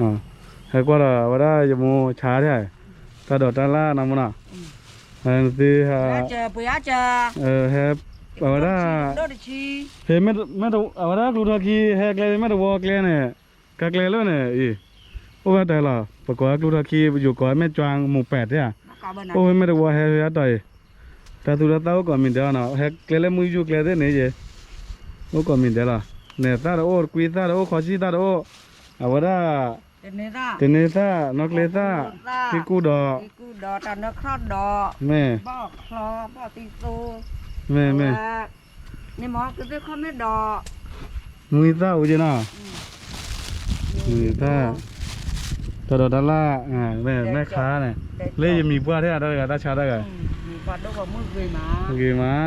ဟဲကွၢ်ဒီးအဝဲဒၣ်ယမိၢ်ဆါဒၣ်, တၢ်ဒိးတၢ်လၢ်နီၢ်မုၢ်နီၤ, နသုဟဲ, ဟဲ, အဝဲဒၣ်, ဖဲ, အဝဲဒၣ်ကျူထီခံ ဟဲကျဲဖဲမဲာ်တဝီကျဲန့ၣ်, ကကျဲလၢန့ၣ်အံၤ, အိၣ်ဝဲတၢ်လီၤ ပကိးကျူထီခံ ယိၤကိးမဲာ်ကၠွါမူးပဲာ်တၢ်, အိၣ်ဖဲမဲာ်တဝီဟဲဖဲအတီၢ်အံၤ, တၢ်သူၣ်တၢ်သၣ်အိၣ်ကိးမံၤဒဲးနီၤ ဟဲကျဲလၢမုၢ်ယူၢ်ကျဲသ့ၣ်န့ၣ်ယဲ, အိၣ်ကိးမံၤဒဲးလီၤ, နဲၣ်သၣ်တအိၣ် ကွံသၣ်တအိၣ် ခီဆံၣ်သၣ်တအိၣ်, အဝဲဒၣ် တန့သၣ် နီၢ်ကျဲသၣ်, သံကူၣ်ဒီး, မ့ၢ်, မ့ၢ်, မ့ၢ်သၣ်အိၣ်က့နီၤ, မ့ၢ်သၣ်, တၢ်ဒိးတၢ်လၢ်, မဲာ်ခါန့ၣ်, လၢယမံၤပှၢ်ထဲအတၢ်တဂၤ တၢ်ဆါတၢ်ဂၤ, ဂ့ၤမး,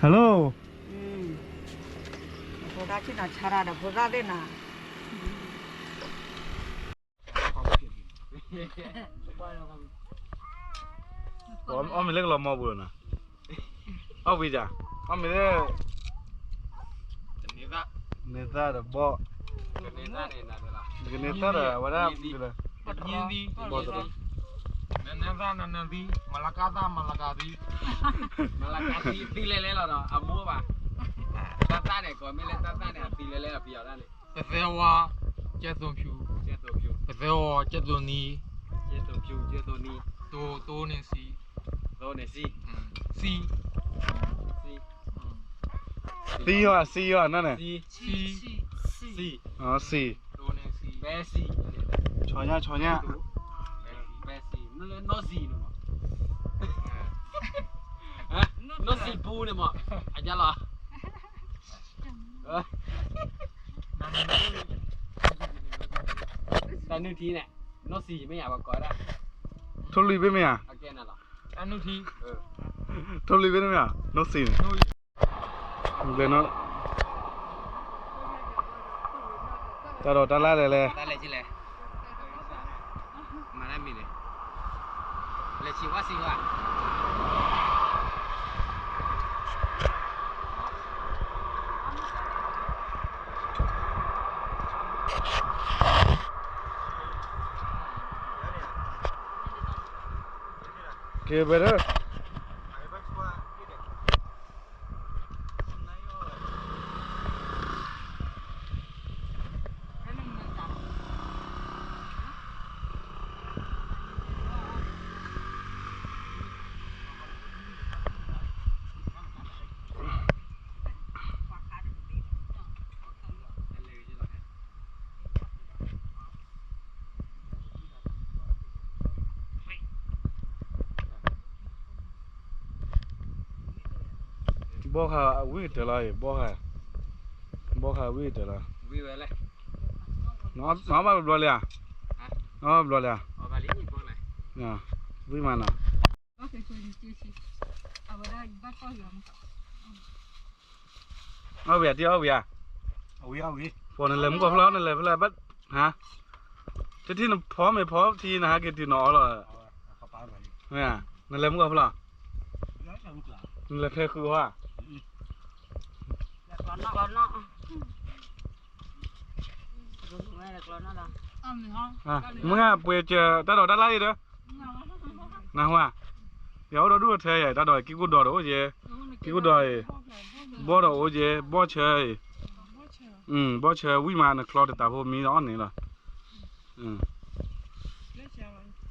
hello, အီၣ်မ့ၤလၢကလီၤမီပူၤလီၤနီၤ, အီၣ်ဝံၤဒၣ်, အီၣ်မ့ၤလၢ န့ၣ်သၣ်ဒီးဘီၣ်, ကန့ၢ်သၣ်ဒီးဝဲဒၣ်, ဘီၣ်တရံး, နန့ၢ်သၣ် နန့ၢ်သံ, မလကၤသၣ် မလကၤသံ, မလကၤသံ သံလဲၤလဲၤလီၤဒီး အမိၢ်ဘၣ်, တၢ်သၣ်န့ၣ် ကိးမ့ၢ်လၢတၢ်သၣ်န့ၣ် အသံလဲၤလဲၤလီၤ ပယီၤဒၣ်န့ၣ်, ပသဲဝါ, ကဲသိးဖြူ, ကဲသိးဖြူ, ပသဲဝါ, ကဲသိးနံ, ကဲသိးဖြူ, ကဲသိးနံ, သိး, သိးန့ၣ်သံ, သိးန့ၣ်သံ, သံ, သံ, သံယီၤ သံယီၤ နန့ၣ်, သံ, သံ, သံ, သံ, ပဲသံ, ဆီညၣ် ဆီညၣ်, ပဲသံ, နီၢ်သံန့ၣ်မး, နီၢ်သံပူန့ၣ်မး, အယါလီၤ တၢ်နုၢ်ထံန့ၣ်, နီၢ်သံမ့ၢ်ယၤပကိးဒၣ်, ထိၣ်လွံၢ်ဘ့ၣ်မ့ၢ်ဧါ, ထိၣ်လွံၢ်ဘ့ၣ်မ့ၢ်ဧါ, နီၢ်သံန့ၣ်, တၢ်ဒိးတၢ်လၢ်လဲၣ်လဲၣ်, ကဲဘဲဒၣ် ဘီၣ်ခါဝံၣ်ကတၢၢ်လီၤ, ဘီၣ်ခါ, ဘီၣ်ခါဝံၣ်ကတၢၢ်လီၤ, နအီၣ်ဘၣ်ဘျီလံဧါ, နအီၣ်ဘၣ်ဘျီလံဧါ, ဝံၣ်မးနီၤ, အီၣ်ဝံၤဧါ, တအီၣ်ဝံၤဧါ, နလဲၤမုၢ်ကီၢ်ဖျီၣ် နလဲၤဖဲလဲၣ်, ဟါ, တထံၣ်နဖီမ့ၤဖီထံ နဟဲက့ၤတုၤနအီၣ်လီၤ, မ့ၢ်, နလဲၤမုၢ်ကီၢ်ဖျီၣ်, နလဲၤဖဲဃုအီၣ်ဧါ, မုၢ်ဂၤပှ့ၤစၢၤ တၢ်ဒိးတၢ်လၢ်အံၤဒီး, နၢ်ဟူဧါ, ယအိၣ်ဒီးဒူၣ်ထဲယၤ တၢ်ဒိးကံၢ်ကူၣ်ဒီးတအိၣ်ယဲ, ကံၢ်ကူၣ်ဒီးအံၤ, ဘီၣ်ဒီးအိၣ်ယဲ, ဘီၣ်ဆၢအံၤ, ဘီၣ်ဆၢဝံၣ်မး နချီတတးဖိမံဒီးအီၣ်န့ၣ်လီၤ,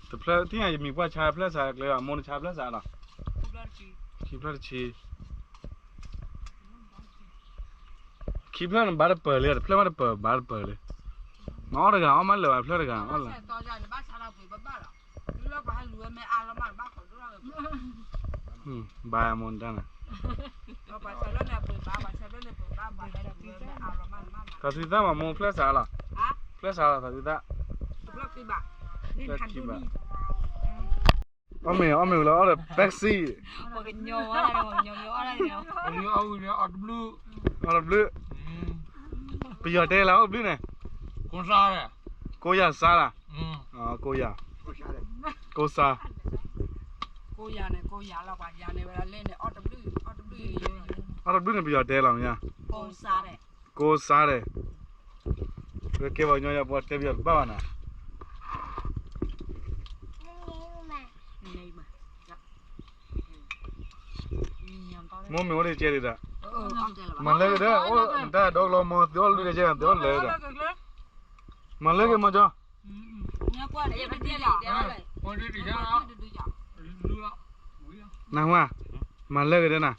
တဖျၢၣ် သ့ၣ်ညါယမံၤပှၢ်ဆါဖျၢၣ်စးကျဲဘၣ် မိၢ်နဆါဖျၢၣ်စးလီၤ, ခံဖျၢၣ်တဆံ, ခံဖျၢၣ်နဘၣ်တပၢၤလံ တဖျၢၣ်မ့ၢ်တပၢၤဘၣ်တပၢၤလံ, နအီၣ်တဂၤအီၣ်မးလၢာ်ဘၣ် ဖျၢၣ်တဂၤအီၣ်လၢာ်, ဘၣ်မိၢ်နတၢ်န့ၣ်, သးသုသၣ်မးမိၢ်ဖျၢၣ်စးလီၤ, ဖျၢၣ်စးလီၤသးသုသၣ်, ဖျၢၣ်ခံဘၣ်, အီၣ်မ့ၤ အီၣ်မ့ၤဝံၤလီၤ အီၣ်ဒီး Pepsi, အီၣ်တဘျုး, ပယီၤတဲလၢအီၣ်တဘျုးန့ၣ်, ကိးယၤစါလၢ, ကိးယၤ, ကိးစါ, အီၣ်တဘျုးန့ၣ်ပယီၤတဲလီၤမ့ၢ်ဧါ, ကိးစါဒီး ဝဲကဲပှၤကညီယၤ ပှၤတဲပယီၤတဘၣ်ဘၣ်နၤ. မိၢ်မ့ၢ်အိၣ်ဒ်ကဲဒ်ဒီး, မၤလၢက့ၤဒီး အိၣ်တၢ်ဒီကလီၤမီၤ သုအီၣ်လွံၢ်ကဲကဲ သုအီၣ်လၢဒီး, မၤလၢက့ၤမီၤကၠီ. နၢ်ဟူဧါ, မၤလၢက့ၤဒီးနၤ.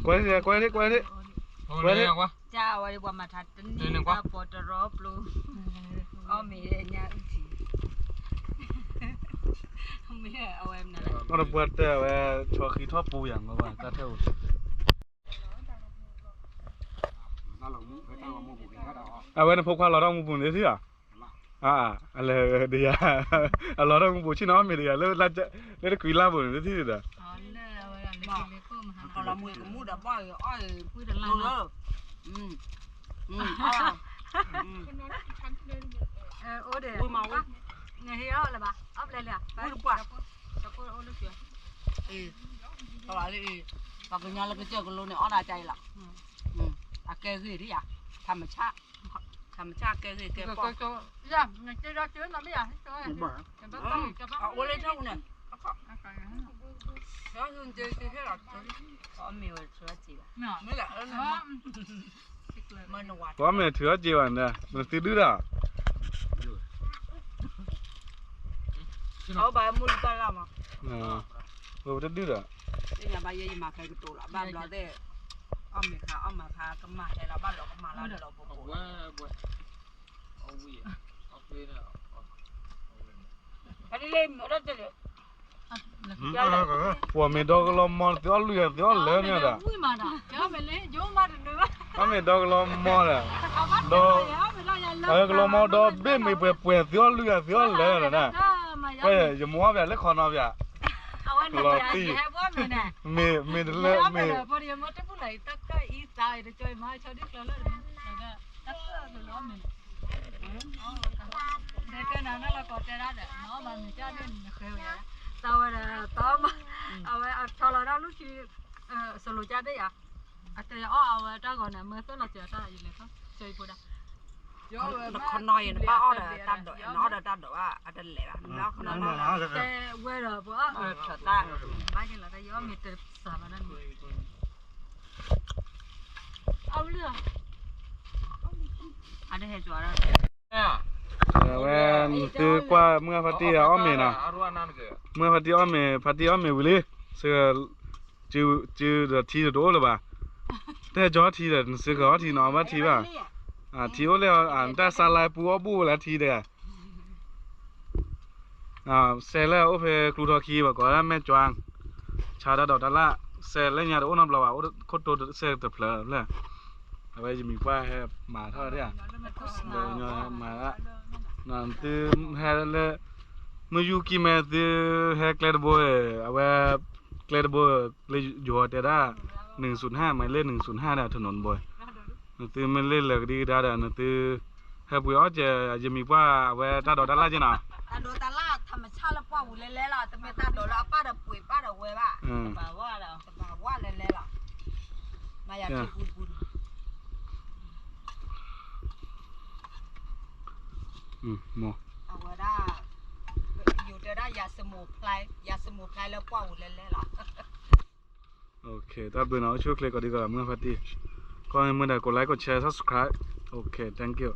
ကွၢ်လံ ကွၢ်လံ ကွၢ်လံ, ကွၢ်လံ. တၢ်ဝဲဒၣ်ပှၤမၤထါတန့ၢ် တၢ်ပီးတရီပျိ, အီၣ်မ့ၤညါအုၣ်ထံ, မ့ၢ်အဝဲမနုၤလဲၣ်, အီၣ်တပှၢ်တၢၢ်ဝဲ, ဆီဃံထီၣ်ပူၤယၤ မ့ၢ်ဝဲတၢ်ထဲအိၣ်, အဝဲန့ၣ်ဖိခွါလီၤထီၣ်မူပူၤန့ၣ်ထံၣ်ဧါ, အလဲၤဒ်ယၤ, အလီၤထီၣ်မူပူၤဆ့ၣ်နီၤ အီၣ်မ့ၤဒ်ယၤ လၢတကွံလါပူၤန့ၣ်ထံၣ်ဒီး အိၣ်ဒီး, ပှၤကညီလၢကစၢၢ်ကလိန့ၣ် အီၣ်ဒၣ်ကါအံၤလီၤ, အကဲဂ့ၤဒ်ယၤ, ထမဆၣ်, ထမဆၣ်ကဲဂ့ၤကဲပီၢ်, အအိၣ်လၢထီၣ်ပူၤန့ၣ်, မ့ၢ်လၢ ပှၤမ့ၢ်ထုးအီၣ်စ့ဘၣ်န့ၣ် နသုဒုၣ်ဒီး, အဘၣ်မူလၢဘၣ်လၢ်မး, ပတဒုၣ်ဒီး, သ့ၣ်ညါဘၣ်ယဲယမၤခဲကတိၤလီၤ ဘၣ်ဘျီသ့ၣ်, အီၣ်မ့ၤခါအီၣ်မၤခါကမၤဟဲလီၤ ဘၣ်လီၤကမၤလီၤလီၤပှဲၤပှဲၤ, ပှၤမ့ၢ်ဒီကလီၤမီၤ သုအီၣ်လွံၢ်ဂၤသုအီၣ်လၢန့ၣ်ဒီး, ပှၤမ့ၢ်ဒီကလီၤမီၤဒီး, ဒီး, ကလီၤမီၤဒီးဘ့ၣ်မ့ၢ်ပှဲၤပှဲၤ သုအီၣ်လွံၢ်ဂၤသုအီၣ်လၢန့ၣ်ဒီး, ယမိၢ်အီၣ်ပၠးလၢခီနီၤပၠး, လီၤတံၢ်, မ့ၢ်မ့ၢ်တလၢမ့ၢ် တဲနၤနီၢ်လီၤကီးတဲဒၣ်ဒီး နအီၣ်ဘၣ်မ့ၤကၢ်န့ၣ်နဃဲဝဲ, တၢ်ဝဲဒီးတအီၣ်ဘၣ်, အဝဲအထီလီၤတၢ်လူၢ်ခံ, စလိၤကၢ်ဘ့ၣ်ယၤ, အတဲအီၣ်အဝဲတၢ်ဂီၤန့ၣ် မ့ၢ်သိၣ်လီၤစၢၤတၢ်ယလဲၤခီ, စၢၤယဖိဒၣ်, နခီနီၤယဲန့ၣ် ဘၣ်အီၣ်ဒီးတၢ်ဒိး နအီၣ်ဒီးတၢ်ဒိးဘၣ် အတလဲၤဘၣ်, တဲဝဲဒီးပှၤအီၣ်, ဘၣ်က့ၤလီၤတၢ်ယအီၣ်မ့ၤတစှၤဘၣ်န့ၣ် အဝဲနသုကွၢ်မုၢ်ဂၢ်ဖါတံၢ်အီၣ်မ့ၤနီၤ, မုၢ်ဂၢ်ဖါတံၢ်အီၣ်မ့ၤ ဖါတံၢ်အီၣ်မ့ၤဝံၤလံ, စ့, စုဒီးထံဒီးတအိၣ်လၢၤဘၣ်, တဟဲကၠီထံဒီး နစုဃၢၤအီၣ်ထံနီၤ အီၣ်ဘၣ်ထံဘၣ်, ထံအိၣ်လၢ နတၢ်ဆါလါပူအီၣ်ဘူၣ်ဝဲလၢထံဒီး စဲးလၢအအိၣ်ဖဲကျူထီခံ ပှၤကိးဒၣ်မဲၢ်ကၠွါ, ဆါတၢ်ဒိးတၢ်လၢ်, စဲးလၢညါတအိၣ်နီတဘျီဘၣ်, အိၣ်ခိၣ်တိစဲးတဖျၢၣ်ဖျၢၣ်, အဝဲယမံၤပှၢ်ဟဲမၤထီၣ်ဒၣ်, ဒီးညီမၤဒၣ်, သုဟဲလၢ, မုၢ်ယူၢ်ကံၢ်မဲသုဟဲကျဲတဘိ, အဝဲ, ကျဲတဘိ, လၢယိၤတဲဒၣ်, နုၢ်ဆူၣ်ဟၣ် မၤလၢနုၢ်ဆူၣ်ဟၣ်ဒီး ထနိၣ်တဘိ, နသုမ့ၢ်လၢလၢာ်ကဒံကဒါဒီး နသု ဟဲပှ့ၤအီၣ်ကဲ ယမံၤပှၢ်အဝဲတၢ်ဒိးတၢ်လၢ်က့နီၤ. တၢ်ဒိးတၢ်လၢ် ထမဆၣ်လၢပှၢ်ပူၤလဲၤလဲၤလီၤ. တမ့ၢ်တၢ်ဒိးလၢအပၢ်ဒီးပှ့ၤပၢ်ဒီးဝဲဘၣ်. တဘၣ်ဝဲလီၤ. တဘၣ်ဝဲလဲၤလဲၤလီၤ. မၤယၤထံပူၤတပူၤန့ၣ် အဝဲဒၣ် ယိၤတဲဒၣ် ယၤစမိၢ်ဖျါ ယၤစမိၢ်ဖျါလၢပှၢ်ပူၤလဲၤလဲၤလီၤ. တၢ်ဘျုးနီၤ အိၣ်ဆူၣ်အိၣ်ချ့ကိးဒံကိးဂၤ မုၢ်ဖါတံၢ်, ကွၢ်မ့ၢ်မုာ်ဒီး ကိး like ကိး share subscribe. Okay, thank you.